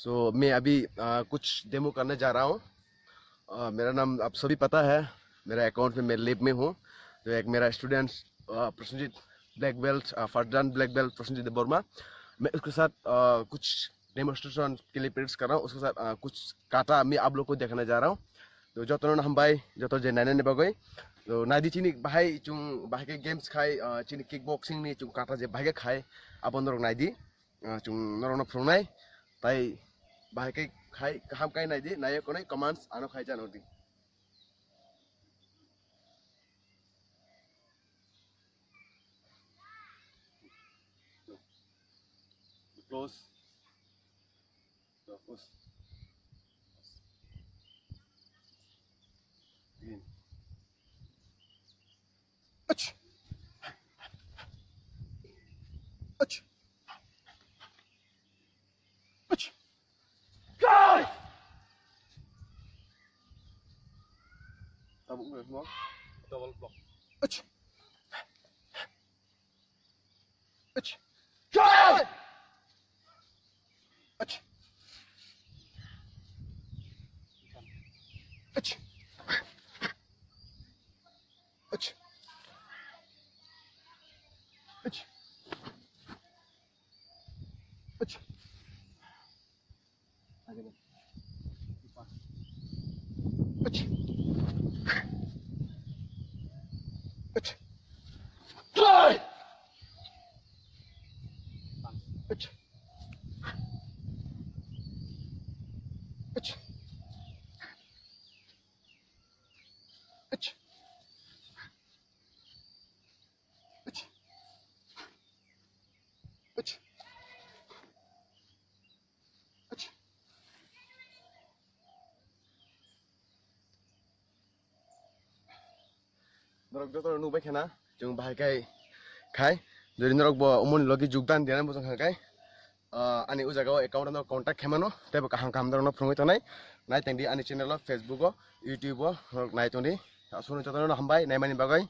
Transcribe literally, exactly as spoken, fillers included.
सो मैं अभी अ, कुछ डेमो करने जा रहा हूँ। अ, मेरा नाम आप सभी पता है, मेरा अकाउंट में मैं लिव में हूँ। तो एक मेरा स्टूडेंट प्रसन्नजीत, ब्लैक बेल्ट, फर्स्ट डान ब्लैक बेल्ट प्रसन्नजीत देबवर्मा, मैं उसके साथ अ, कुछ डेमोन्स्ट्रेशन के लिए प्रैक्टिस कर रहा हूँ। उसके साथ अ, कुछ काटा मैं आप लोग को दिखाने जा रहा हूँ। तो যতজন হামবাই, যত যে নাইনানি বাগই। তো নাইদি চিনি বাহাই চুং বাহাইকে গেমস খাই, আহ, চিনি কিক বক্সিং নি চুং কাটা যে বাহাইকে খাই, আপন রক নাইদি, আহ, চুং নরক নক ফ্রং নাই, তাই বাহাইকে খাই, হাম খাই নাইদি, নাইয়ে কোনে কমান্ডস আনো খাই জানো দি। Close. Ach! Ach! Ach! Double block. Ach! Ach! Ach! Ach! Ach! Ach! Ach! Ach! Ach! Ach! Ach! Ach! Ach! Ach! Ach! Norok joto nukbai khana, chwng bahai khai, khai. Jodi norok bo umoni logi jugdan diyan bujang khai, ah, ani o jaga o account no contact khaimano, tei bo kaham kaham norok no phunugwi tongnai. Nai tongdi ani channel o, Facebook o, YouTube o, norok nai tongdi. Aswkno joto no hambai, naimani bagwi.